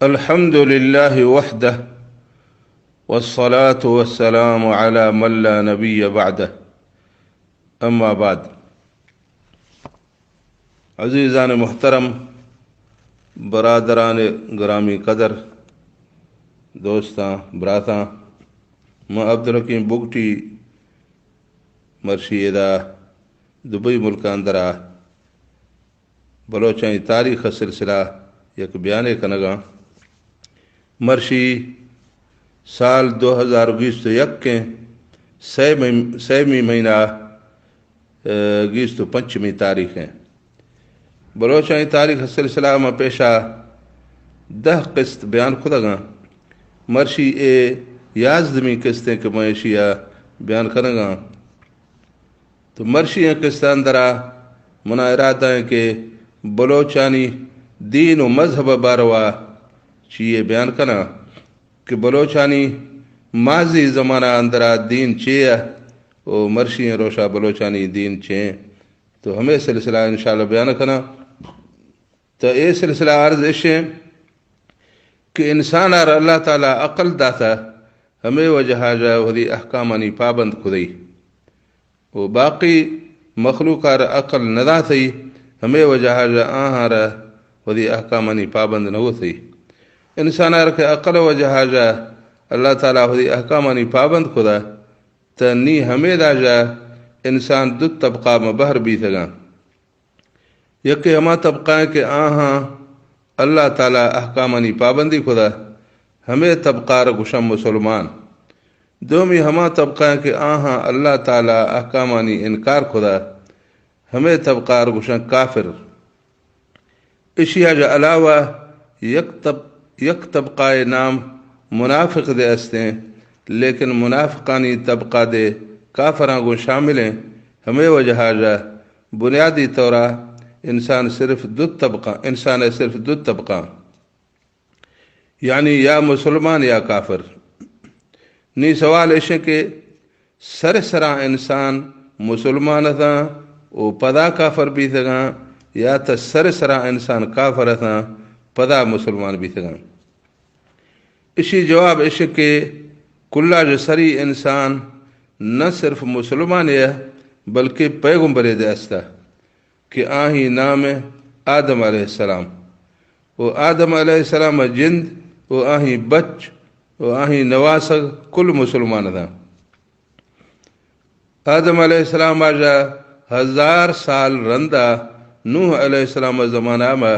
الحمد لله وحده، والصلاة والسلام على من لا نبي بعده، أما بعد. عزیزان محترم، برادران گرامی قدر، دوستاں، براتاں، من عبدالحکیم بگٹی مرشی ادا دبئی ملک اندرا بلوچانی تاریخ ءِ سلسلہ یک بیانے کنگاں۔ مرشی سال دو ہزار بیست و یک ءِ سیمی، سیمی مہینہ، ءَ، بیست و پنچمی تاریخ ءَ۔ بلوچانی تاریخ ءِ سلسلہ ما پیشا دہ قسط بیان کتگاں۔ مرشی اے یازدمی قسط ایں کہ من ایشی ءَ بیان کنگاں۔ تو مرشی ایں قسط اندرا منا ارادہ ایں کہ بلوچانی دین و مذہب باروا چیئے بیان کناں کہ بلوچانی ماضی زمانہ اندرا دین چے ءَ و مرشی ایں روشا بلوچانی دین چے ایں۔ تو ہمے سلسلہ انشاءاللہ بیان کناں۔ تو اے سلسلہ عرض اش ایں کہ انسان ءَ را اللہ تعالی عقل داتہ، ہمے وجہ ءَ ژہ وثی احکامانی پابند کھدئی۔ و باقی مخلوق ءَ را عقل نہ داتئی، ہمے وجہ ءَ ژہ آہاں را وثی احکامانی پابند نہ وثئی۔ انسان ءَ را کہ عقل وجہ ءَ ژہ اللہ تعالی وثی احکامانی پابند کھدہ، تہ نی ہمیدا ژہ انسان دو طبقہ ما بہر بیتگاں۔ یکے ہما طبقہ ایں کہ آہاں اللہ تعالی احکامانی پابندی کھدہ، ہمے طبقہ ءَ را گوشاں مسلمان۔ دومی ہما طبقہ ایں کہ آہاں اللہ تعالی احکامانی انکار کھدہ، ہمے طبقہ ءَ را گوشاں کافر۔ اشی ءَ ژہ علاوہ یک طب-، یک طبقہ ءِ نام منافق دے استیں، لیکن منافقانی طبقہ دے کافراں گوں شامل ایں، ہمے وجہ ءَ ژہ بنیادی طورا انسان صرف دو طبقہ، انسان ءِ صرف دو طبقہ، یعنی یا مسلمان یا کافر۔ نی سوال اش ایں کہ سر سرا انسان مسلمان اتاں و پدا کافر بیتگاں، یا تہ سر سرا انسان کافر اتاں پدا مسلمان بیتگاں؟ اشی جواب اش کہ کلا ژہ سری انسان نہ صرف مسلمانے ءَ بلکہ پیغمبرے دے استہ کہ آہی نام آدم علیہ السلام۔ و آدم علیہ السلام ءِ جند و آہی بچ و آہی نواسگ کل مسلمان اتاں۔ آدم علیہ السلام ءَ ژہ ہزار سال رندا نوح علیہ السلام ءِ زمانہ ما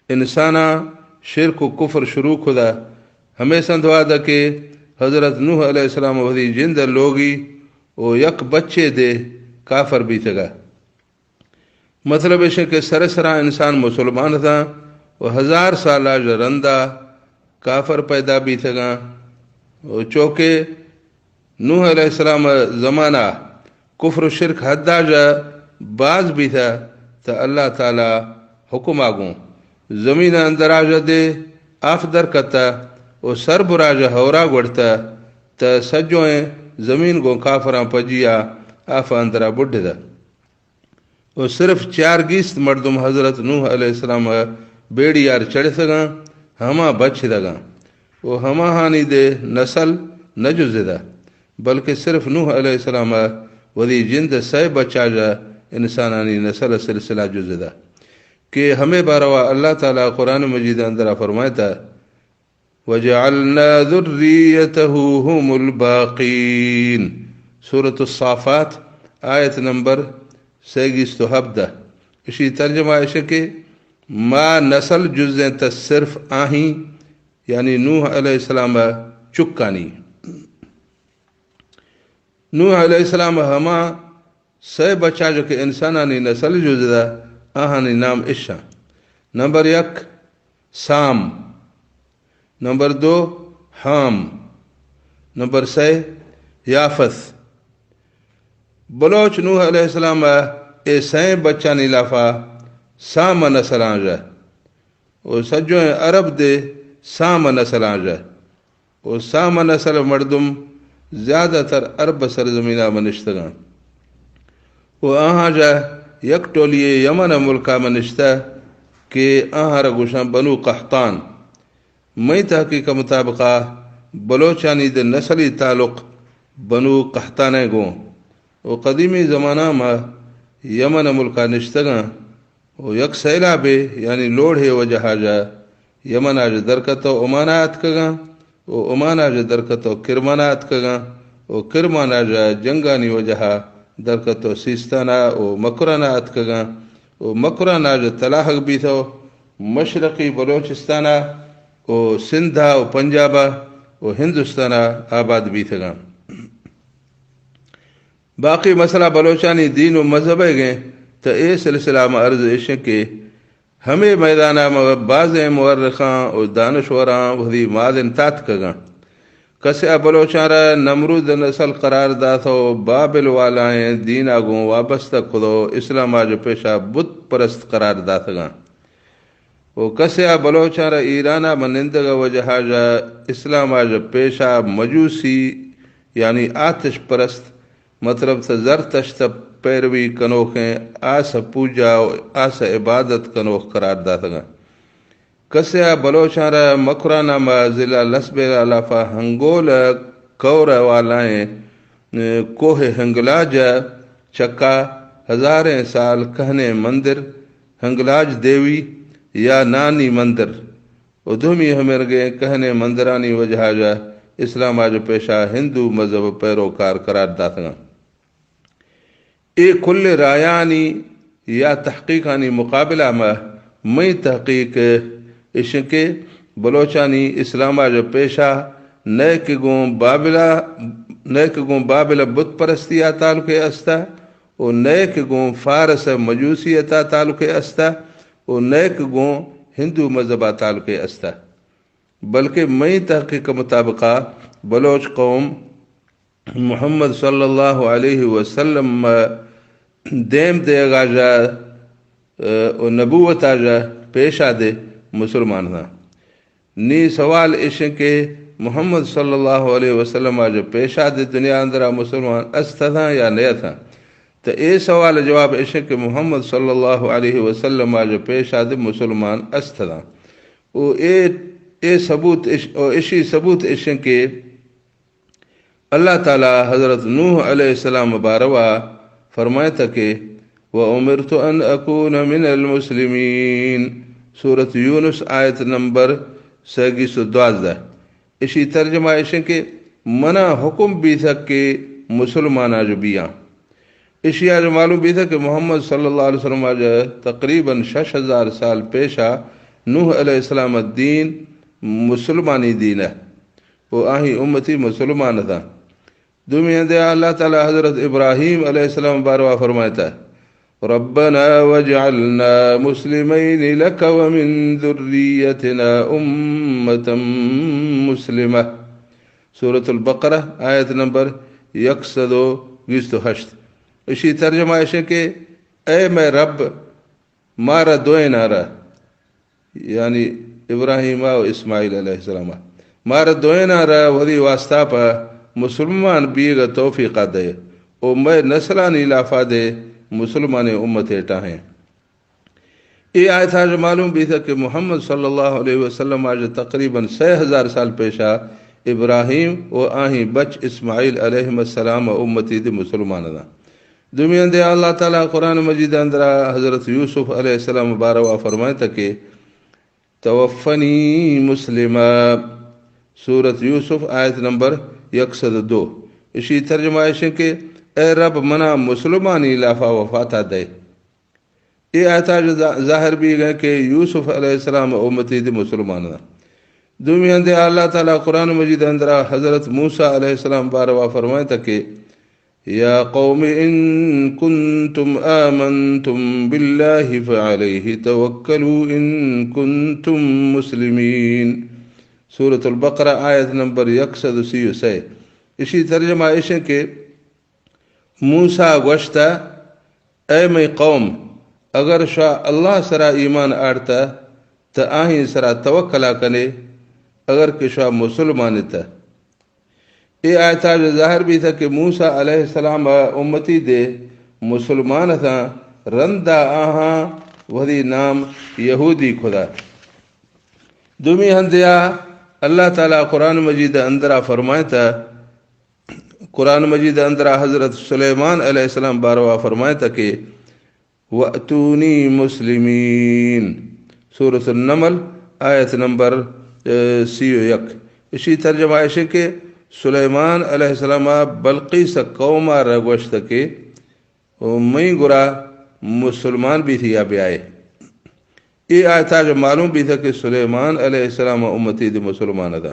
انساناں شرک و کفر شروع کھدہ، ہمے سندھوا دہ کہ حضرت نوح علیہ السلام وثی جند ءَ لوگی و یک بچے دے کافر بیتگہ۔ مطلب اش کہ سر سرا انسان مسلمان اتاں و ہزار سال ءَ ژہ رندا کافر پیدا بیتگاں و چوکہ نوح علیہ السلام ءِ زمانہ کفر و شرک حدا ژہ باز بیتہ، تہ اللہ تعالی حکما گوں زمین اندرا ژہ دے آف در کتہ و سربرا ژہ ہورا گوڑتہ، تہ سجوئیں زمین گوں کافراں پجیا آف اندرا بڈدہ۔ و صرف چار گیست مردم حضرت نوح علیہ السلام ءِ بیڑی ءَ را چڑتگاں، ہما بچدگاں و ہماہانی دے نسل نہ جزدہ، بلکہ صرف نوح علیہ السلام ءِ وثی جند ءِ سئے بچا ژہ انسانانی نسل ءِ سلسلہ جزدہ۔ کہ ہمے باروا اللہ تعالی قرآن مجید اندرا فرمائتہ، وجعلنا ذريته هم الباقين۔ سورة الصافات، آیت نمبر سئے گیست و ہبدہ۔ اشی ترجمہ اش کہ ما نسل جزیں تہ صرف آہی، یعنی نوح علیہ السلام ءِ چکانی۔ نوح علیہ السلام ءِ ہما سئے بچا ژہ کہ انسانانی نسل جزدہ، آہانی نام اشاں۔ نمبر یک، سام۔ نمبر دو، حام۔ نمبر سئے، یافث۔ بلوچ نوح علیہ السلام ءِ اے سئیں بچانی لافا سام ءِ نسلاں ژہ و سجوئیں عرب دے سام ءِ نسلاں ژہ و سام ءِ نسل ءِ مردم زیادہ تر عرب ءِ سرزمینا ما نشتگاں و آہاں ژہ یک ٹولیے یمن ءِ ملکا ما نشتہ کہ آہاں را گوشاں بنو قحطان۔ مئی تحقیق مطابقا بلوچانی دے نسلی تعلق بنو قحطانہ گوں و قدیمی زمانہ ما یمن ملکا نشتگاں و یک سیلابے یعنی لوڑھے وجہا جا یمنا جا درکتو عمانا اتکگاں و عمانا جا درکتو کرمانا اتکگاں و کرمانا جا جنگانی وجہا درکتو سیستانا و مکرانا اتکگاں و مکرانا جا تلاہگ بیتو مشرقی بلوچستانا و سندھا و پنجابا و ہندوستانا آباد بیتگاں۔ باقی مسئلہ بلوچانی دین و مذہب ء گیں، تہ اے سلسلہ ما عرض ایش کہ ہمے میدانا ما بازیں مورخاں و دانشوراں وثی مادن تاتکگاں۔ کسے ء بلوچاں را نمرود نسل قرار داتو، بابل والائیں دینا گوں وابستہ کدو، اسلام آج پیشا بت پرست قرار داتگاں۔ و کسے ء بلوچاں را ایرانا من نندگ ء وجہا جا اسلام آج پیشا مجوسی یعنی آتش پرست، مطلب تہ زرتشت پیروی کنوکیں آس پوجا و آس عبادت کنوک قرار داتگاں۔ کسے ء بلوچاں را مکرانا ما ضلع لسبیلہ لافا ہنگول کور والائیں کوہ ہنگلاج چکا ہزاریں سال کہنیں مندر ہنگلاج دیوی یا نانی مندر و دومی ہمرگیں کہنیں مندرانی وجہا جا اسلام آج پیشا ہندو مذہب پیروکار قرار داتگاں۔ اے کل رایانی یا تحقیقانی مقابلہ ما مئی تحقیق اشن کہ بلوچانی اسلام آج پیشا نئے کہ گوں بابلا، نئے کہ گوں بابل بت پرستی آ تعلق استا و نئے کہ گوں فارس مجوسی اتا تعلق استا و نئے کہ گوں ہندو مذہب آ تعلق استا، بلکہ مئی تحقیق مطابقا بلوچ قوم محمد صلی اللہ علیہ وسلم دیم دیگا جا و نبوت آ جا پیشا دے مسلمان تھا۔ نی سوال ایشیں کہ محمد صلی اللہ علیہ وسلم آ جا پیشا دے دنیا اندرا مسلمان است تھا یا نیا تھا؟ تو اے سوال جواب ایشیں کہ محمد صلی اللہ علیہ وسلم آ جا پیشا دے مسلمان است تھا۔ او اے، اے ثبوت اش-، او اشی ثبوت ایشیں کہ اللہ تعالی حضرت نوح علیہ السلام باروا فرمائتا کہ، "وأمرت أن أكون من المسلمين"، سورت یونس آیت نمبر سیگیس و دوازدہ۔ اشی ترجمہ ایشن کہ منا حکم بیثک کہ مسلمان آج بیاں۔ اشی آج معلوم بیثک کہ محمد صلی اللہ علیہ وسلم آج تقریباً شش ہزار سال پیشا نوح علیہ السلام الدین مسلمانی دین ہے۔ و آہی امتی مسلمان اتاں۔ دومی ہندے اللہ تعالی حضرت ابراہیم علیہ السلام باروا فرمائتا، "ربنا واجعلنا مسلمين لك ومن ذريتنا أمة مسلمة"، سورة البقرہ، آیت نمبر یک سد و بیست و ہشت۔ اشی ترجمہ ایشیں کہ اے مئے رب، مارا دوئیناں را، یعنی ابراہیم و اسماعیل علیہ السلام، مارا دوئیناں را وثی واسطہ پہ مسلمان بیگ توفیقا دے، او مئے نسلانی لافا دے مسلمانیں امتے ٹاہیں۔ اے آیت آج معلوم بیثک کہ محمد صلی اللہ علیہ وسلم آج تقریباً سئے ہزار سال پیشا ابراہیم و آہی بچ اسماعیل علیہ السلام امتی دے مسلمان دا۔ دومی ہندے اللہ تعالی قرآن مجید اندرا حضرت یوسف علیہ السلام باروا فرمائتا کہ، "توفنی مسلما"، سورت یوسف آیت نمبر یک سد و دو۔ اشی ترجمہ ایشیں کہ اے رب منا مسلمانی لافا وفاتا دے۔ اے آیت آج ظا-، ظاہر بیگ کہ یوسف علیہ السلام امتی دے مسلمان دا۔ دومی ہندے اللہ تعالی قرآن مجید اندرا حضرت موسیٰ علیہ السلام باروا فرمائتا کہ، "يا قوم إن كنتم آمنتم بالله فعليه توكلوا إن كنتم مسلمين"، سورة البقرہ، آیت نمبر یک سد و سی و سئے۔ اشی ترجمہ ایشیں کہ موسیٰ گوشتا، اے مئی قوم، اگر شوا اللہ سرا ایمان آڑتا، تہ آہی سرا توکلا کنے، اگر کہ شوا مسلمان اتہ۔ اے آیت آج ظاہر بیثہ کہ موسیٰ علیہ السلام ء امتی دے مسلمان اتاں، رندا آہاں وثی نام یہودی کھدا۔ دومی ہندیا اللہ تعالی قرآن مجید اندرا فرمائتا، قرآن مجید اندرا حضرت سلیمان علیہ السلام باروا فرمائتا کہ وَأْتُونِي مُسْلِمِينَ۔ سورۃ النمل، آیت نمبر، اے، سی و یک۔ اشی ترجمہ ایشیں کہ سلیمان علیہ السلام بلقیس قوم را گوشت کہ و مئی گرا مسلمان بیتیا بیائے۔ اے آیتا جو معلوم بیتا کہ سلیمان علیہ السلام امتی دی مسلمان دا۔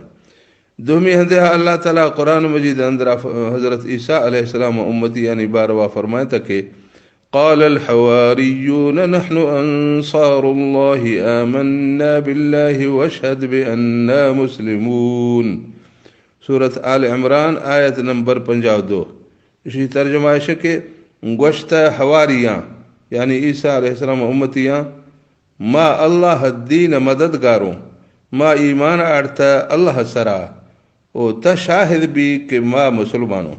دومی ہندے اللہ تعالی قرآن مجید اندر حضرت عیسیٰ علیہ السلام امتی یعنی باروا فرمائتا کہ قال الحواريون نحن أنصار الله آمنا بالله واشهد بأننا مسلمون۔ سورۃ آل عمران، آیت نمبر پنجاہ و دو۔ اشی ترجمہ ایش کہ گوشت حواریاں، یعنی عیسیٰ علیہ السلام امتیاں، ما اللہ دین مددگاروں، ما ایمان آڑتا اللہ سرا، او تا شاہد بی کہ ما مسلمانوں۔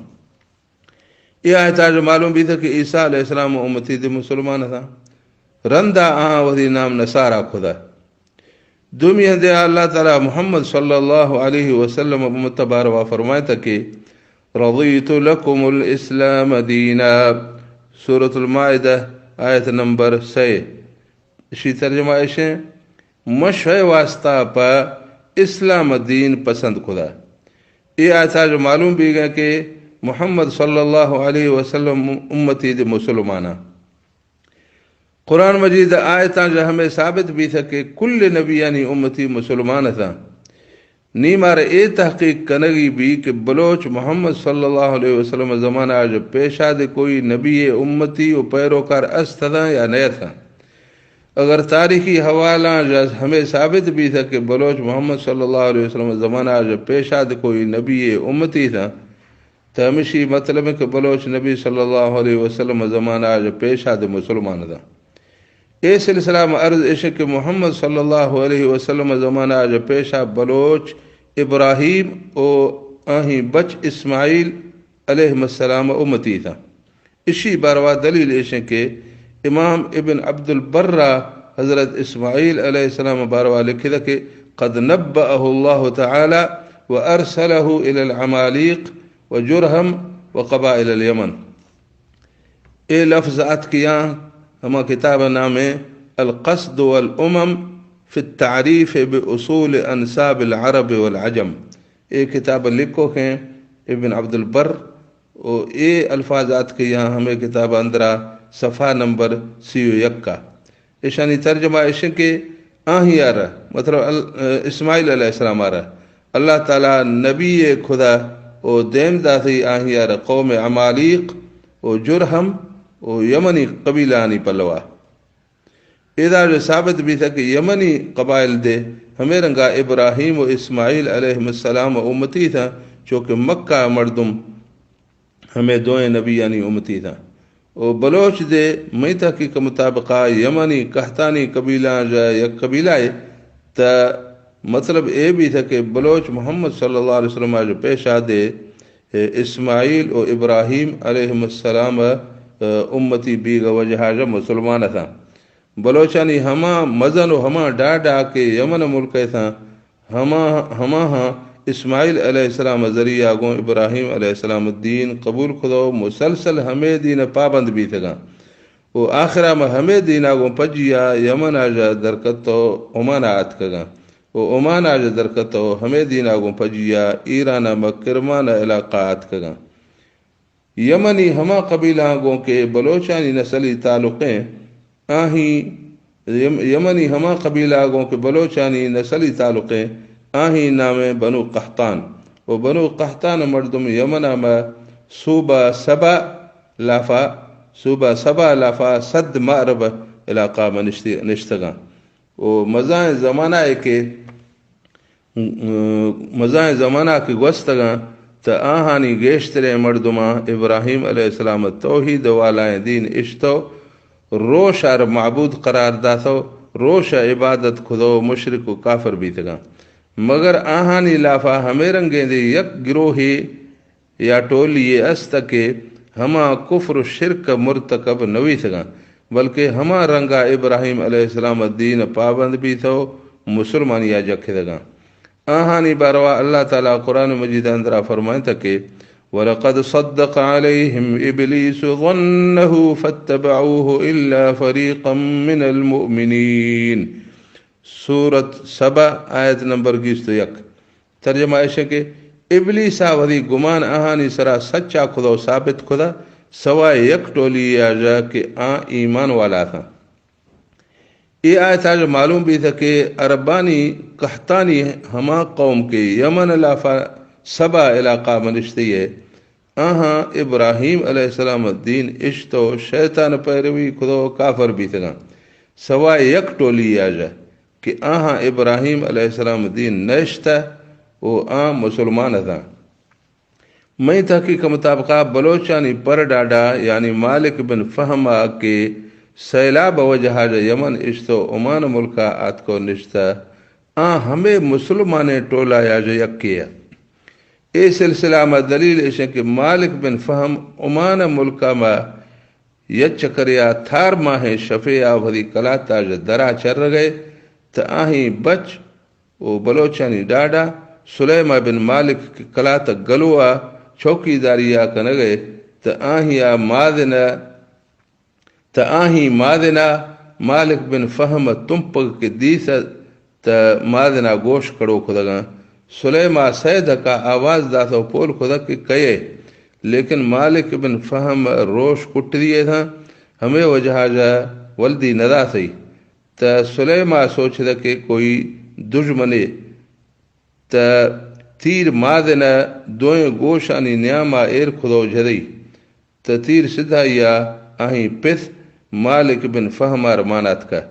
اے آیتا جو معلوم بیتا کہ عیسیٰ علیہ السلام امتی دی مسلمان تھا، رندا آہاں وہدی نام نصارا کھدا۔ دومی ہندے اللہ تعالی محمد صلی اللہ علیہ وسلم امت باروا فرمائتا کہ رضیت لکم الاسلام دینا۔ سورۃ المائدہ، آیت نمبر سے۔ اشی ترجمہ ایشیں، مشے واسطہ پہ اسلام دین پسند کھدا۔ اے آیتا جو معلوم بیگا کہ محمد صلی اللہ علیہ وسلم امتی دی مسلمانا۔ قرآن مجید آیتاں جا ہمے ثابت بیتہ کہ کل نبیانی امتی مسلمان اتاں۔ نی مارا اے تحقیق کنگی بی کہ بلوچ محمد صلی اللہ علیہ وسلم زمانہ آج پیشا دے کوئی نبی امتی و پیروکار است اتاں یا نہ اتاں۔ اگر تاریخی حوالاں جا ہمے ثابت بیتہ کہ بلوچ محمد صلی اللہ علیہ وسلم زمانہ آج پیشا دے کوئی نبی امتی اتاں، تو ہمشی مطلب ہے کہ بلوچ نبی صلی اللہ علیہ وسلم زمانہ آج پیشا دے مسلمان دا۔ اے سلسلہ میں عرض ایش کہ محمد صلی اللہ علیہ وسلم زمانہ آج پیشا بلوچ ابراہیم و آہی بچ اسماعیل علیہ السلام امتی تھا۔ اشی باروا دلیل ایشیں کہ امام ابن عبد البر را حضرت اسماعیل علیہ السلام باروا لکھدا کہ قد نبأه الله تعالى وأرسله إلى العماليق وجرهم وقبائل اليمن۔ اے لفظ اتکیاں ہما کتاب نام القصد والأمم في التعريف بأصول أنساب العرب والعجم۔ اے کتاب لکھوکیں ابن عبد البر، و اے الفاظ آتکیاں ہمے کتاب اندرا صفحہ نمبر سی و یک کا۔ ایشانی ترجمہ ایشیں کہ آہی آرا، مطلب ال-، اسماعیل علیہ السلام آرا اللہ تعالی نبی خدا و دیم داتی آہی آرا قوم عمالیق و جرہم و یمنی قبیلانی پلوا۔ ادا جو ثابت بیتہ کہ یمنی قبائل دے ہمے رنگا ابراہیم و اسماعیل علیہ السلام امتی تھا، چونکہ مکہ مردم ہمے دوئیں نبیانی امتی تھا۔ و بلوچ دے مئی تحقیق مطابقا یمنی قحطانی قبیلہ جا یک قبیلہ ہے، تا مطلب اے بیتہ کہ بلوچ محمد صلی اللہ علیہ وسلم آج پیشا دے اے اسماعیل و ابراہیم علیہم السلام، اے، امتی بیگ وجہا جا مسلمان اتاں۔ بلوچانی ہما مزن و ہما ڈاڈا کہ یمن ملک اتاں، ہما، ہماہاں اسماعیل علیہ السلام ذریعہ گوں ابراہیم علیہ السلام دین قبول کھدو، مسلسل ہمے دین پابند بیتگاں۔ و آخرا ما ہمے دینا گوں پجیا یمنا جا درکتو عمانا آتکگاں۔ و عمانا جا درکتو ہمے دینا گوں پجیا ایرانا ما کرمانا علاقہ آتکگاں۔ یمنی ہما قبیلہ گوں کہ بلوچانی نسلی تعلقیں، آہی یم-، یمنی ہما قبیلہ گوں کہ بلوچانی نسلی تعلقیں، آہی نام بنو قحطان۔ و بنو قحطان مردم یمنا ما صوبہ سبا لافا، صوبہ سبا لافا صد معرب علاقہ ما نشتی-، نشتگاں۔ و مزائیں زمانہ ء کہ، مزائیں زمانہ کہ گوستگاں، تہ آہانی گیشتریں مردماں ابراہیم علیہ السلام توحید والائیں دین اشتو، روش آر معبود قرار داتو، روش عبادت کھدو، مشرک و کافر بیتگاں۔ مگر آہانی لافا ہمے رنگیں دے یک گروہے یا ٹولی یے است کہ ہما کفر و شرک مرتکب نویتگاں، بلکہ ہما رنگا ابراہیم علیہ السلام دین پابند بیتو مسلمانیا جکھدگاں۔ آہانی باروا اللہ تعالی قرآن مجید اندرا فرمائیں تھا کہ وَلَقَدْ صَدَّقَ عَلَيْهِمْ إِبْلِيسُ ظَنَّهُ فَاتَّبَعُوهُ إِلَّا فَرِيقًا مِنَ الْمُؤْمِنِينَ۔ سورت سبا، آیت نمبر گیست و یک۔ ترجمہ ایش کہ ابلیسا وثی گمان آہانی سرا سچا کھدا و ثابت کھدا، سوائے یک ٹولی آژا کہ آ ایمان والا اتھاں۔ اے آیت آژا معلوم بیثہ کہ عربانی قحطانی ہما قوم کہ یمن لافا سبا علاقہ منشتئی ہے، آہاں ابراہیم علیہ السلام دین اشتو شیطان پیروی کھدو کافر بیثگاں۔ سوائے یک ٹولی آژا کہ آہاں ابراہیم علیہ السلام دین نشتہ و آ مسلمان اتھاں۔ مئی تحقیق مطابقا بلوچانی پر ڈاڈا یعنی مالک بن فہما کہ سیلاب وجہا آژا یمن اشتو عمان ملکا آتکو نشتہ، آ ہمے مسلمانیں ٹولا آژا یکے ء۔ اے سلسلہ ما دلیل ایشیں کہ مالک بن فہم عمان ملکا ما یک چکریا تھار ماہیں شفے آ وثی کلات آژا درا چرگئے تہ آہیں بچ و بلوچانی ڈاڈا سلیمہ بن مالک کہ کلات گلوا چوکیداریا کنگئے تہ آہیا مادن تہ آہیں مادنا مالک بن فہم تمپگ کہ دیثہ تہ مادنا گوش کڑو کھدگاں۔ سلیما سئے دھکا آواز داثہ و پول کھدگ کہ کئے، لیکن مالک بن فہم روش کٹدی اتھاں، ہمے وجہا آژا ولدی نداثئی۔ تہ سلیما سوچدہ کہ کوئی دژمنے تہ تیر مادن دوئیں گوشانی نیاما ایر کھدو جھدئی۔ تہ تیر سدھائیا آہیں پث مالک بن فہمار ماناتکہ۔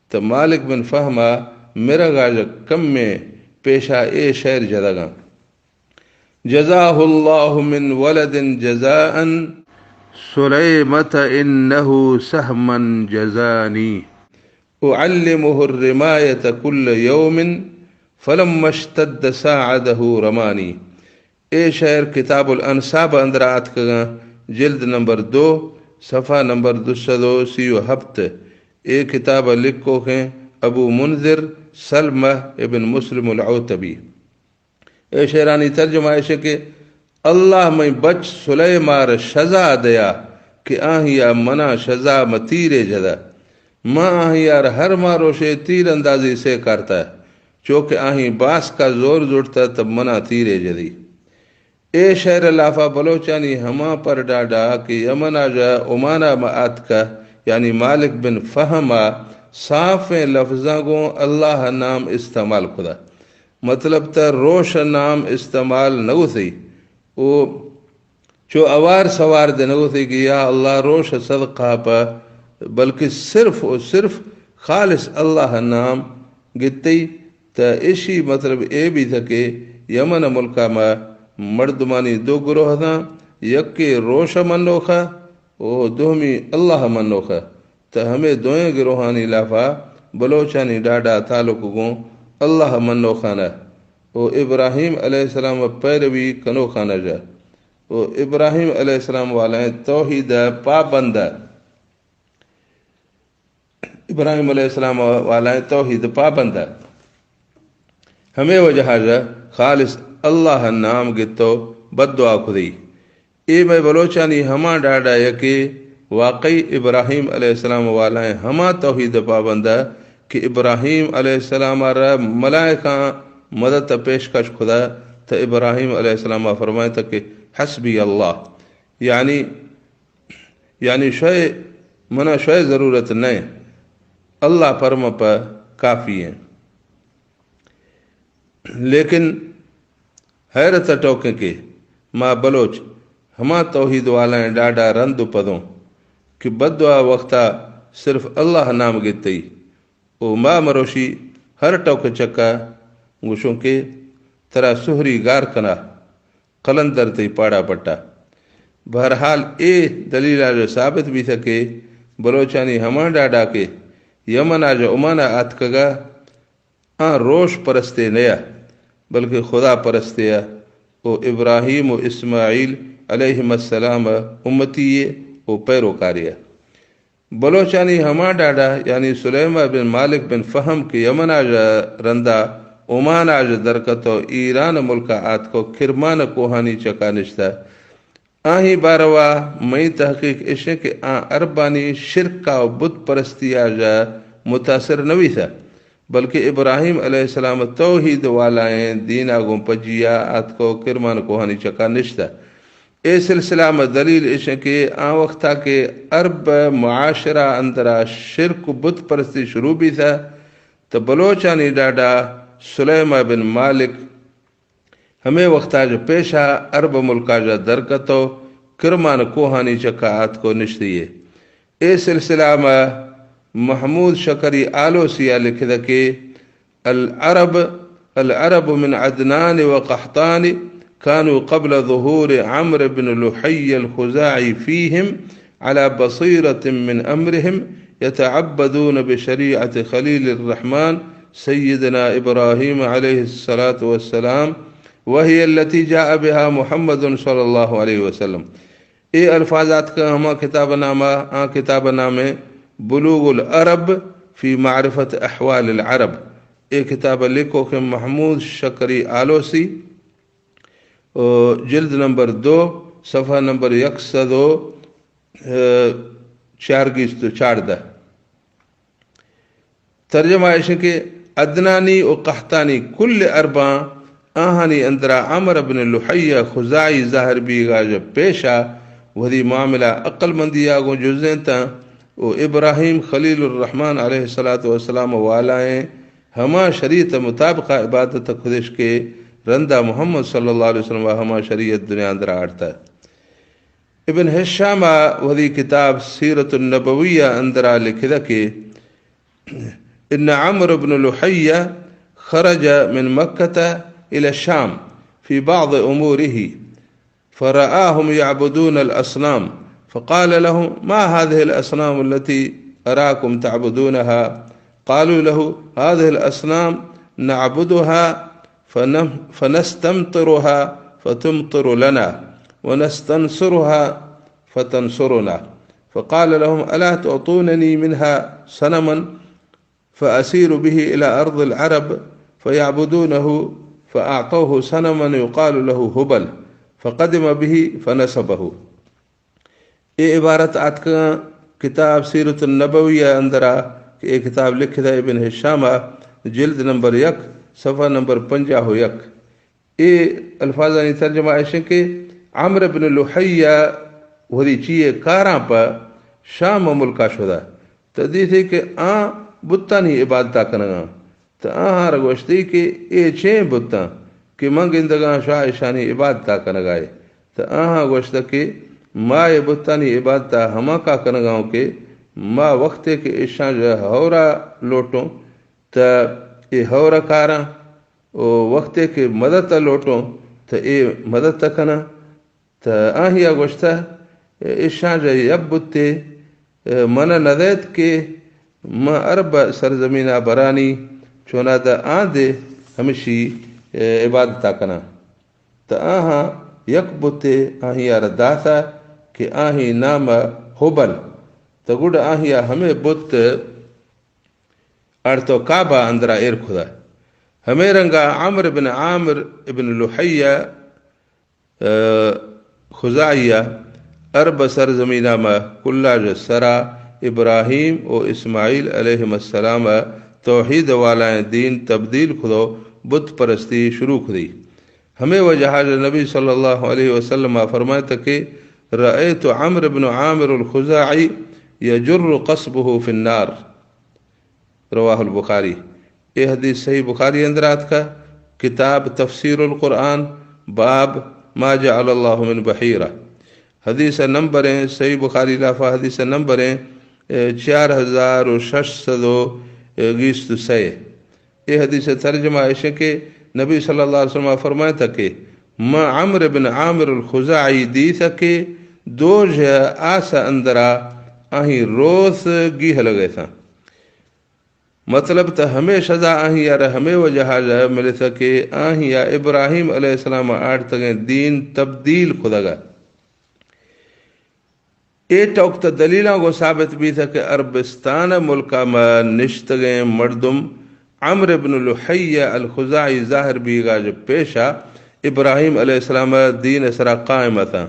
تہ مالک بن فہما مرگا آژا کمیں پیشا اے شئیر جھدگاں۔ جزاه الله من ولد جزاء سليمة إنه سهما جزاني أعلمه الرماية كل يوم فلما اشتد ساعده رماني۔ اے شئیر کتاب الانساب اندرا آتکگاں، جلد نمبر دو، صفحہ نمبر دو سد و سی و ہپت۔ اے کتاب لکھوکیں ابو منذر سلمہ ابن مسلم العوتبی۔ اے شئیرانی ترجمہ ایش کہ اللہ مئیں بچ سلیمار شزا دیا کہ آہیا منا شزا مہ تیرے جھدا۔ ما آہیار ہر ماروشے تیر اندازی سے کارتا، چو کہ آہیں باسکا زور زڑتا تب منا تیرے جھدی۔ اے شئیر لافا بلوچانی ہما پر ڈاڈا کہ یمن آژا عمانا مہ آتکہ، یعنی مالک بن فہما صافیں لفظاں گوں اللہ نام استعمال کھدا۔ مطلب تہ روش نام استعمال نہ گوثی۔ او چو اوار سوار دے نہ گوثی کہ یا اللہ روش صدقہ پہ، بلکہ صرف و صرف خالص اللہ نام گتئی۔ تہ اشی مطلب اے بیثہ کہ یمن ملکا مہ مردمانی دو گروہ اتھاں، یکے روش منوخہ و دومی اللہ منوخہ۔ تہ ہمے دوئیں گروہانی لافا بلوچانی ڈاڈا تعلق گوں اللہ منوخانہ و ابراہیم علیہ السلام پیروی کنوخانہ ژہ و ابراہیم علیہ السلام والائیں توحید پابندہ۔ ابراہیم علیہ السلام والائیں توحید پابندہ۔ ہمے وجہا ژہ خالص اللہ نام گتو بددعا کھدی۔ اے مئے بلوچانی ہما ڈاڈا یکے واقعی ابراہیم علیہ السلام والائیں ہما توحید پابندہ کہ ابراہیم علیہ السلام را ملائکاں مدد پیشکش کھدا۔ تہ ابراہیم علیہ السلام فرمائتا کہ حسبی اللہ، یعنی یعنی شے، منا شے ضرورت نئے، اللہ پرم پہ کافی ہیں۔ لیکن حیرت ٹوکیں کہ ما بلوچ ہما توحید والائیں ڈاڈا رند و پدوں کہ بددعا وقتا صرف اللہ نام گتئی و ما مروشی ہر ٹوک چکا گوشوں کہ ترا سہری گار کنا۔ قلندر تئی پاڑا پٹا۔ بہرحال اے دلیل آ ثابت بیثہ کہ بلوچانی ہما ڈاڈا کہ یمن آ ژہ عمان آ آتکگا، آں روش پرستے نیا، بلکہ خدا پرستے آ و ابراہیم و اسماعیل علیہم السلام امتی و پیروکارے آ۔ بلوچانی ہما ڈاڈا یعنی سلیمہ بن مالک بن فہم کہ یمن آ ژہ رندا عمان آج درکتو ایران ملکا آتکو کرمان کوہانی چکا نشتہ۔ آہی باروا مئی تحقیق اشیں کہ آ عربانی شرکا و بت پرستی آج متاثر نویسہ، بلکہ ابراہیم علیہ السلام توحید والائیں دینا گوں پجیا آتکو کرمان کوہانی چکا نشتہ۔ اے سلسلہ ما دلیل اشیں کہ آ وختا کہ عرب معاشرہ اندرا شرک و بت پرستی شروع بیثہ، تو بلوچانی ڈاڈا سلیمہ بن مالک ہمے وختا جو پیشا عرب ملکا جا درکتو کرمان کوہانی چکا آتکو نشتیے۔ اے سلسلہ ما محمود شکری آلوسیا لکھدہ کہ العرب، العرب من عدنان وقحطان كانوا قبل ظهور عمرو بن لحي الخزاعي فيهم على بصيرة من أمرهم يتعبدون بشريعة خليل الرحمن سيدنا إبراهيم عليه الصلاة والسلام، وهي التي جاء بها محمد صلى الله عليه وسلم. اے الفاظ آتکہ ہما کتاب نامہ، آ کتاب نام بلوغ العرب في معرفة أحوال العرب۔ اے کتاب لکھوک محمود شکری آلوسی، او جلد نمبر دو، صفحہ نمبر یک سد و، اے، چار گیست و چاردہ۔ ترجمہ ایش کہ عدنانی و قحطانی کل عرباں، آہانی اندرا عمرو بن لحیہ خزاعی ظاہر بیگا ژہ پیشا وثی معاملہ عقل مندیا گوں جزینتاں و ابراہیم خلیل الرحمن علیہ الصلاۃ والسلام والائیں ہما شریعت مطابقہ عبادت کھدش کہ رندا محمد صلی اللہ علیہ وسلم و ہما شریعت دنیا اندرا آڑتہ۔ ابن ہشام وثی کتاب سیرت النبویہ اندرا لکھدہ کہ إن عمرو بن لحية خرج من مكة إلى الشام في بعض أموره، فرآهم يعبدون الأصنام، فقال لهم: ما هذه الأصنام التي أراكم تعبدونها؟ قالوا له: هذه الأصنام نعبدها فنم-، فنستمطرها فتمطر لنا، ونستنصرها فتنصرنا. فقال لهم: ألا تعطونني منها صنما فأسير به إلى أرض العرب فيعبدونه، فأعطوه صنما يقال له هبل، فقدم به فنصبه. اے عبارت آتکاں کتاب سیرت النبویہ اندرا کہ اے کتاب لکھدہ ابن ہشام ء، جلد نمبر یک، صفحہ نمبر پنجاہ و یک۔ اے الفاظانی ترجمہ ایش انت کہ عمرو بن لحیہ وثی چیئے کاراں پہ شام ملکا شدہ، تہ دیثی کہ آں بتانی عبادتا کنگاں۔ تہ آہاں را گوشتی کہ اے چین بتاں کہ من گندگاں شاہ اشانی عبادتا کنگائے۔ تہ آہاں گوشتہ کہ ما اے بتانی عبادتا ہمانکا کنگاؤں کہ ما وختے کہ اشاں ژہ ہورا لوٹوں تہ اے ہورا کاراں، و وختے کہ مدتا لوٹوں تہ اے مدتا کناں۔ تہ آہیا گوشتہ، اشاں ژہ یک بتے من نہ دئیت کہ من عرب سرزمینا برانی، چونادا آں دے ہمشی عبادتا کناں۔ تہ آہاں یک بتے آہیا را داتہ کہ آہی نام ہبل۔ تہ گڈ آہیا ہمے بت اڑتو کعبہ اندرا ایر کھدہ۔ ہمے رنگا عمرو بن عامر ابن لحیہ، ء، خزاعیہ عرب سرزمینا ما کلا ژہ سرا ابراہیم و اسماعیل علیہم السلام توحید والائیں دین تبدیل کھدو، بت پرستی شروع کھدی۔ ہمے وجہا ژہ نبی صلی اللہ علیہ وسلم فرمائتہ کہ رأيت عمرو بن عامر الخزاعي يجر قصبه في النار۔ رواہ البخاری۔ اے حدیث صحیح بخاری اندر آتکہ، کتاب تفسیر القرآن، باب ما جعل اللہ من بحیرہ۔ حدیث نمبریں، صحیح بخاری لافا حدیث نمبریں، اے، چار ہزار و شش سد و، اے، گیست و سئے۔ اے حدیث ترجمہ ایش کہ نبی صلی اللہ علیہ وسلم فرمائتہ کہ ما عمرو بن عامر الخزاعی دیثہ کہ دوژہ آس اندرا آہی روث گیہہ لگیثاں۔ مطلب تہ ہمے شدا آہیا را ہمے وجہا ژہ ملتہ کہ آہیا ابراہیم علیہ السلام آڑتگیں دین تبدیل کھدگہ۔ اے ٹوک تہ دلیلاں گوں ثابت بیتہ کہ عربستان ملکا ما نشتگیں مردم عمرو ابن لحیہ الخزاعی ظاہر بیگا ژہ پیشا ابراہیم علیہ السلام دین سرا قائم اتاں۔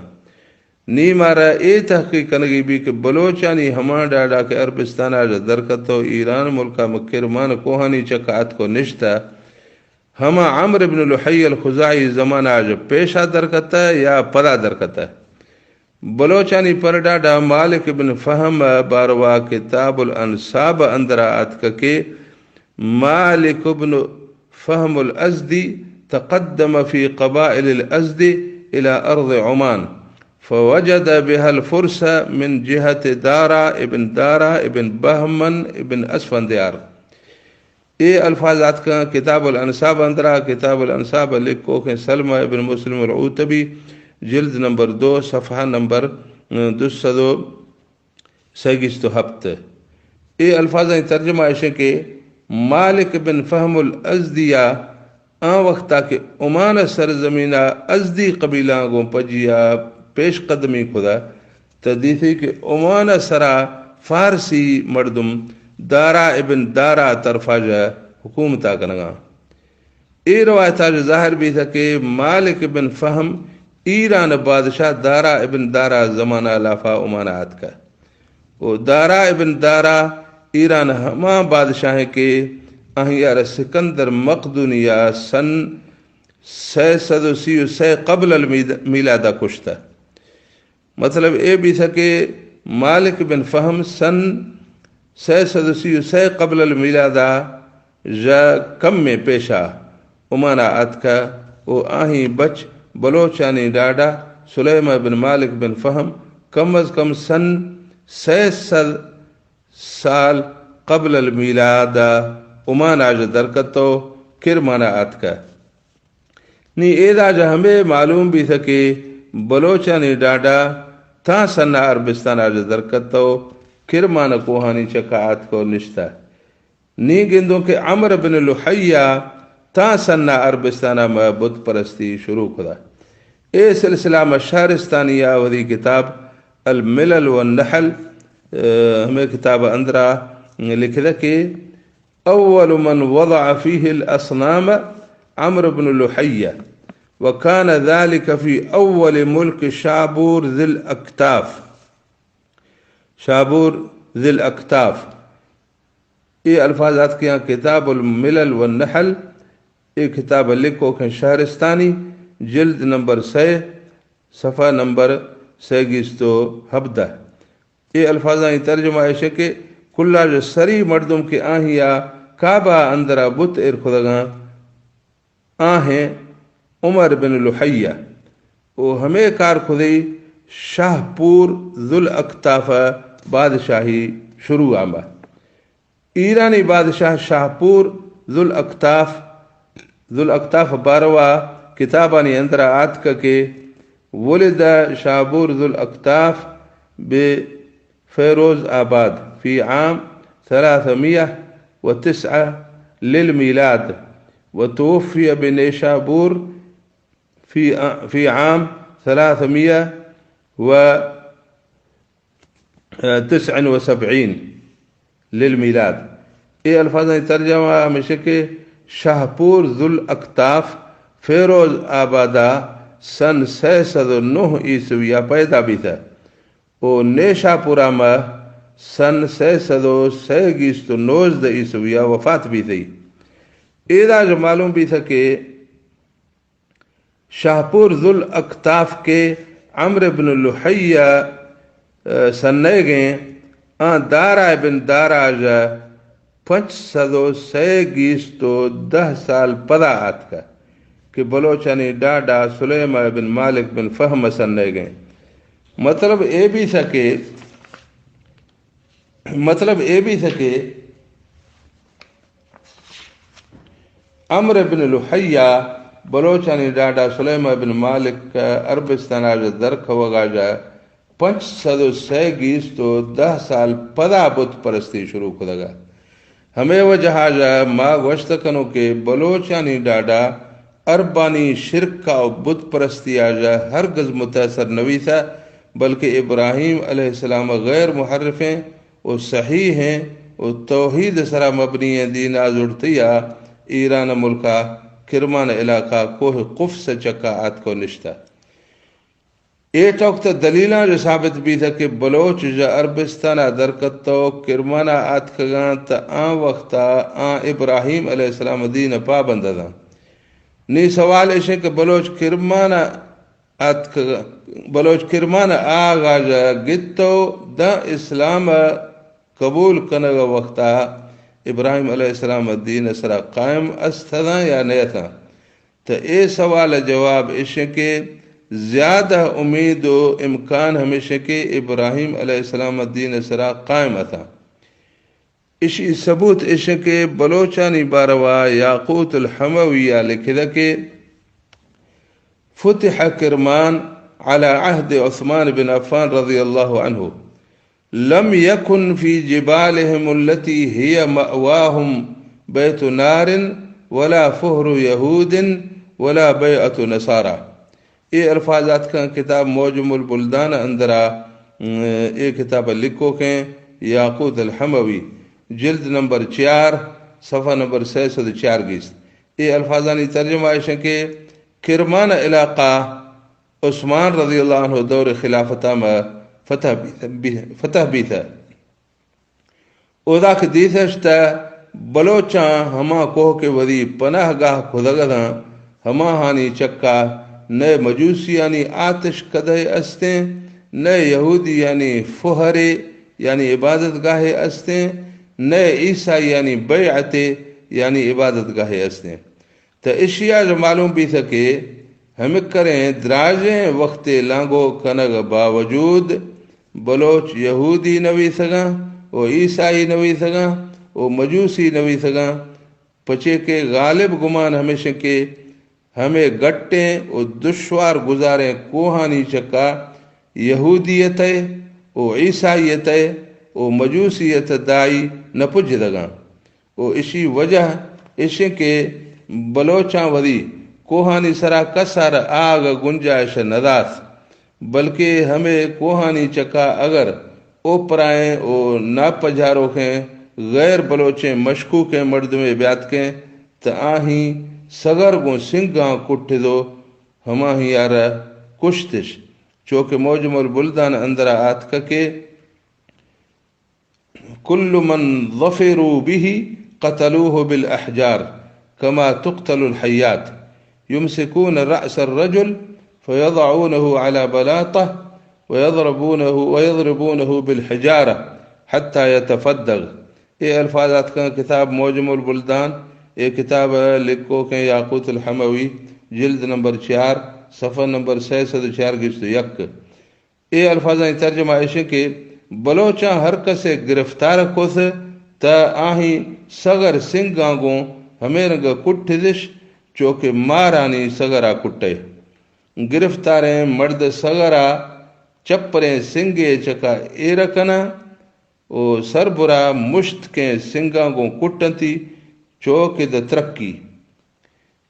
نی مارا اے تحقیق کنگی بی کہ بلوچانی ہما ڈاڈا کہ عربستانا ژہ درکتو ایران ملکا مکرمان کوہانی چکا اتکو نشتہ، ہما عمرو ابن لحی الخزاعی زمانہ ژہ پیشا درکتہ یا پدا درکتہ۔ بلوچانی پرڈاڈا مالک ابن فہم باروا کتاب الانساب اندرا آتکہ کہ مالک ابن فہم الازدی تقدم فی قبائل الازدی الی ارض عمان فوجد بها الفرس من جہت دارا ابن دارا ابن بہمن ابن اسفندیار۔ اے الفاظ آتکاں کتاب الانساب اندرا، کتاب الانساب لکھوکیں سلمہ ابن مسلم العتبی، جلد نمبر دو، صفحہ نمبر دو سد و سیگیست و ہپت۔ اے الفاظانی ترجمہ ایشیں کہ مالک بن فہم الازدیا آں وختا کہ عمان سرزمینا ازدی قبیلاں گوں پجیا پیش قدمی کھدا، تہ دیثی کہ عمان سرا فارسی مردم دارا ابن دارا طرفا ژہ حکومتا کنگاں۔ اے روایتا ژہ ظاہر بیثہ کہ مالک ابن فہم ایران بادشاہ دارا ابن دارا زمانہ لافا عمانا آتکہ۔ و دارا ابن دارا ایران ہما بادشاہیں کہ آہیارا سکندر مقدونیا سن سئے سد و سی و سئے قبل المیلادا کشتہ۔ مطلب اے بیثہ کہ مالک بن فہم سن سئے سد و سی و سئے قبل المیلادا ژہ کمیں پیشا عمانا آتکہ و آہی بچ بلوچانی ڈاڈا سلیمہ بن مالک بن فہم کم از کم سن سئے سد سال قبل المیلاد عمانا ژہ درکتو کرمانا آتکہ۔ نی ایدا ژہ ہمے معلوم بیثہ کہ بلوچانی ڈاڈا تاں سنا عربستانا ژہ درکتو کرمان کوہانی چکا آتکو نشتہ۔ نی گندوں کہ عمرو بن لحیہ تاں سنا عربستانا مہ بت پرستی شروع کھدا۔ اے سلسلہ مہ شہرستانیا وثی کتاب الملل والنحل، ہمے کتاب اندرا لکھدہ کہ اول من وضع فيه الاصنام عمرو بن لحیہ وكان ذلك في اول ملك شابور ذي الاكتاف۔ شابور ذی الاکتاف۔ اے الفاظ آتکیاں کتاب الملل والنحل، اے کتاب لکھوکیں شہرستانی، جلد نمبر سئے، صفحہ نمبر سئے گیست و ہبدہ۔ اے الفاظانی ترجمہ ایش کہ کلا ژہ سری مردم کہ آہیا کعبہ اندرا بت ایر کھدگاں، آہیں عمر بن لحیہ و ہمے کار کھدئی شاہ پور ذوالاکتاف بادشاہی شروع آمبا۔ ایرانی بادشاہ شاہ پور ذوالاکتاف، ذوالاکتاف باروا کتابانی اندرا آتکہ کہ ولد شاہ پور ذوالاکتاف بے فیروز آباد في عام ثلاثمية وتسعة للميلاد، وتوفي بنيشابور في، في عام ثلاثمية وتسع وسبعين للميلاد۔ اے الفاظانی ترجمہ ہمیش کہ شاہ پور ذوالاکتاف فیروز آبادا سن سئے سد و نہ عیسویا پیدا بیتہ۔ و نیشاپورا مہ سن سئے سد و سئے گیست و نوزدہ عیسویا وفات بیتئی۔ ایدا ژہ معلوم بیتہ کہ شاہ پور ذوالاکتاف کہ عمرو بن لحیہ، آ، سنئیگیں، آں دارا ابن دارا ژہ پنچ سد و سئے گیست و دہ سال پدا آتکہ کہ بلوچانی ڈاڈا سلیمہ ابن مالک بن فہم سنئیگیں۔ مطلب اے بیثہ کہ، مطلب اے بیثہ کہ عمرو ابن لحیہ بلوچانی ڈاڈا سلیمہ ابن مالک عربستانا ژہ درکھوگا ژہ پنچ سد و سئے گیست و دہ سال پدا بت پرستی شروع کھدگا۔ ہمے وجہا ژہ ما گوشت کنوں کہ بلوچانی ڈاڈا عربانی شرکا و بت پرستیا ژہ ہرگز متاثر نویثہ، بلکہ ابراہیم علیہ السلام غیر محرفیں و صحیحیں و توحید سرا مبنی ایں دین ءَ زڑتیا ایران ملکا کرمان علاقہ کوہ قفس چکا آتکو نشتہ۔ اے ٹوک تہ دلیلاں جو ثابت بیتہ کہ بلوچ ژہ عربستان ءَ درکتو کرمان ءَ آتکگاں تہ آں وخت ءَ آں ابراہیم علیہ السلام دین ءَ پابند اتاں۔ نی سوال ایش کہ بلوچ کرمان ءَ آتکگ، بلوچ کرمان ءَ آغا ژہ گتو داں اسلام ءَ قبول کنگ ءِ وخت ءَ ابراہیم علیہ السلام دین ءِ سرا قائم است اتاں یا نہ اتاں؟ تہ اے سوال ءِ جواب ایش کہ زیادہ امید و امکان ہمیش کہ ابراہیم علیہ السلام دین ءِ سرا قائم اتاں۔ اشی ثبوت ایش کہ بلوچانی باروا یاقوت الحموی ءَ لکھدہ کہ فتح کرمان على عهد عثمان بن عفان رضي الله عنه، لم يكن في جبالهم التي هي مأواهم بيت نار ولا فهر يهود ولا بيعة نصارى۔ اے الفاظ آتکاں کتاب معجم البلدان اندرا، م، اے کتاب لکھوکیں یاقوت الحموی، جلد نمبر چار، صفحہ نمبر سئے سد چار گیست۔ اے الفاظانی ترجمہ ایش کہ کرمان علاقہ عثمان رضی اللہ عنہ دور خلافت ءَ مہ فتح بیت، فتح بیتہ۔ اودا کہ دیتش تہ بلوچاں ہما کوہ کہ وتی پناہ گاہ کھدگ اتاں، ہماہانی چکا نئے مجوسیانی آتش کدہ استیں، نئے یہودیانی فہرے یعنی عبادت گاہے استیں، نئے عیسائیانی بیعتے یعنی عبادت گاہے استیں۔ تہ اشیا ژہ معلوم بیتہ کہ ہمکریں دراجیں وختے لانگو کنگ باوجود بلوچ یہودی نویسگاں و عیسائی نویسگاں و مجوسی نویسگاں، پچے کہ غالب گمان ہمیش کہ ہمے گٹیں و دشوار گزاریں کوہانی چکا یہودیت ءِ و عیسائیت ءِ و مجوسیت ءِ دائی نہ پجدگاں۔ و اشی وجہ ایش کہ بلوچاں وتی کوہانی سرا کس ءَ را آگ ءِ گنجائش نہ دات، بلکہ ہمے کوہانی چکا اگر اوپرائیں و ناپجاروکیں غیر بلوچیں مشکوکیں مردمے بیاتکیں تہ آہی سگر گوں سنگاں کٹدو ہماہی ءَ را کشتش، چو کہ معجم البلدان اندرا آتکہ کہ كل من ظفروا به قتلوه بالأحجار كما تقتل الحيات، يمسكون رأس الرجل فيضعونه على بلاطة ويضربونه، ويضربونه بالحجارة حتى يتفدغ۔ اے الفاظ آتکاں کتاب معجم البلدان، اے کتاب لکھوکیں یاقوت الحموی، جلد نمبر چار، صفحہ نمبر سئے سد چار گیست و یک۔ اے الفاظانی ترجمہ ایش کہ بلوچاں ہر کسے گرفتار کت تہ آہی سگر سنگاں گوں ہمے رنگ کٹدش، چو کہ مارانی سگرا کٹئے۔ گرفتاریں مرد سگرا چپریں سنگے چکا ایر کناں و سربرا مشتکیں سنگاں گوں کٹنتی، چو کہ دہ ترکی۔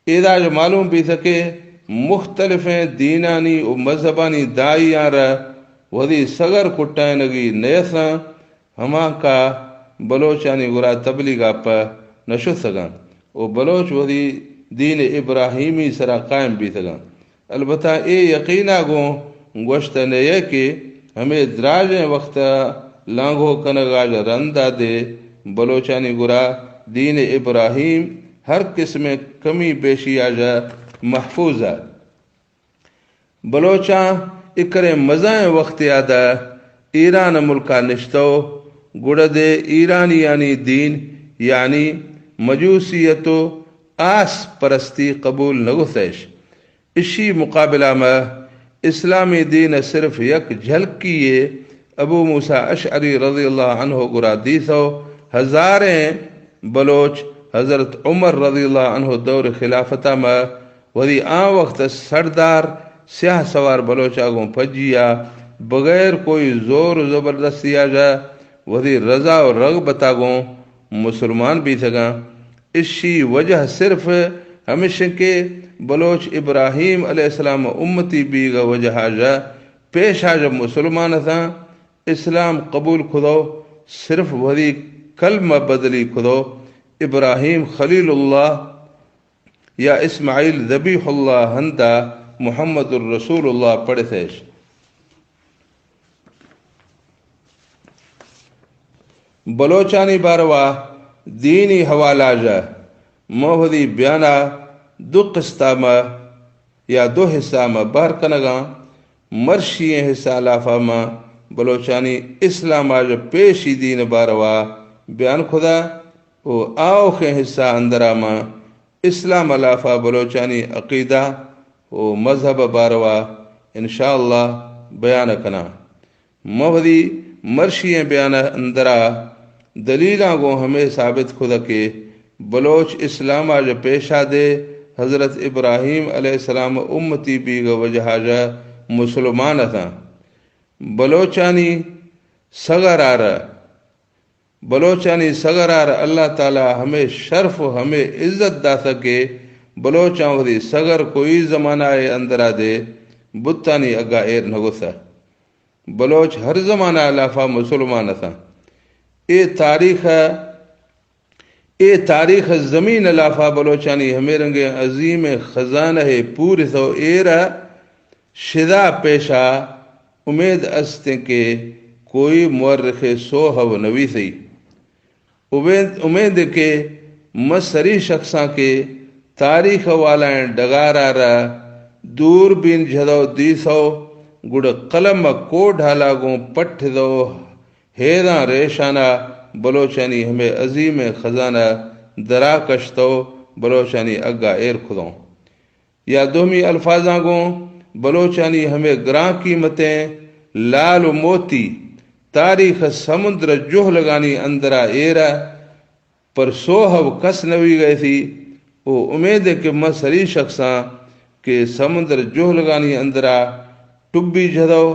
ایدا ژہ معلوم بیتہ کہ مختلفیں دینانی و مذہبانی دائیاں را وتی سگر کٹائینگی نیساں، ہمانکا بلوچانی گورا تبلیغا پہ نشتگاں و بلوچ وتی دین ابراہیمی سرا قائم بیتگاں۔ البتہ اے یقینا گوں گوشتہ نئے کہ ہمے دراجیں وختا لانگو کنگا ژہ رندا دے بلوچانی گورا دین ابراہیم ہر قسمیں کمی بیشیا ژہ محفوظ ات۔ بلوچاں اکریں مزائیں وختیا دہ ایران ملکا نشتو، گڑا دے ایرانیانی دین یعنی مجوسیت و آس پرستی قبول نگوتش۔ اشی مقابلہ مہ اسلامی دین صرف یک جھلکی یے ابو موسیٰ اشعری رضی اللہ عنہ گرا دیثو، ہزاریں بلوچ حضرت عمر رضی اللہ عنہ دور خلافتا مہ وثی آں وخت سردار سیاہ سوار بلوچا گوں پجیا بغیر کوئی زور و زبردستیا ژہ وثی رضا و رغبتا گوں مسلمان بیثگاں۔ اشی وجہ صرف ہمیش کہ بلوچ ابراہیم علیہ السلام امتی بیغ وجہا ژہ پیشا ژہ مسلمان اتاں، اسلام قبول کھدو، صرف وثی کلمہ بدلی کھدو، ابراہیم خلیل اللہ یا اسماعیل ذبیح اللہ ہندا محمد الرسول اللہ پڑھتش۔ بلوچانی باروا دینی حوالہ جا موہدی بیانا دو قسطہ ما یا دو حصہ ما بہر کنگاں۔ مرشی ایں حصہ لافا ما بلوچانی اسلام آج پیشی دین باروا بیان کھدا و آوخیں حصہ اندرا ما اسلام لافا بلوچانی عقیدہ و مذہب باروا انشاءاللہ بیان کناں۔ موہدی مرشی ایں بیان اندرا دلیلاں گوں ہمے ثابت کھدا کہ بلوچ اسلام آج پیشا دے حضرت ابراہیم علیہ السلام امتی بیگ وجہ جا مسلمان اتاں۔ بلوچانی سگرار بلوچانی سگرار اللہ تعالی ہمے شرف و ہمے عزت داتہ کہ بلوچاں وتی سگر کوئی زمانہ اے اندرا دے بتانی اگا ایر نہ گوتہ۔ بلوچ ہر زمانہ لافا مسلمان اتاں۔ اے تاریخ اے تاریخ زمین لافا بلوچانی ہمے رنگیں عظیم خزانہ پورث و ایرا شدا پیشا امید استیں کہ کوئی مورخ سوہو نویسی۔ امید، امید کہ مسری شخصاں کہ تاریخ والائیں ڈگارا را دور بین جھدو دیسو، گڑ قلم کو ڈھالا گوں پٹھ دو ہیداں ریشانا بلوچانی ہمے عظیم خزانہ درا کشتو بلوچانی اگا ایر کھدوں۔ یا دومی الفاظاں گوں بلوچانی ہمے گراں قیمتیں لال و موتی تاریخ سمندر جہلگانی اندرا ایرا پر سوہو کس نوی گئے تھی۔ او امید ہے کہ من سری شخصاں کہ سمندر جہلگانی اندرا ٹبی جھدو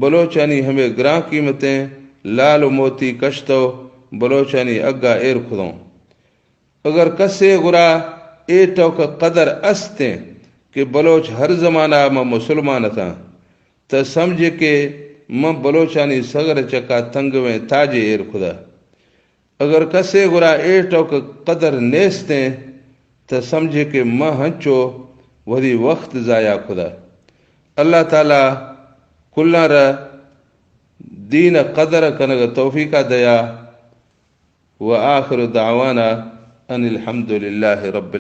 بلوچانی ہمے گراں قیمتیں لال و موتی کشتو بلوچانی اگا ایر کھدوں۔ اگر کسے گرا اے ٹوک قدر استیں کہ بلوچ ہر زمانہ ما مسلمان اتاں، تہ سمجھے کہ من بلوچانی سگر چکا تنگویں تاجے ایر کھدا۔ اگر کسے گرا اے ٹوک قدر نیستیں، تہ سمجھے کہ من ہنچو وھدی وخت ضائع کھدا۔ اللہ تعالی کلاں را دین قدر کنگ توفیقا دیا۔ وآخر دعوانا ان الحمد للہ رب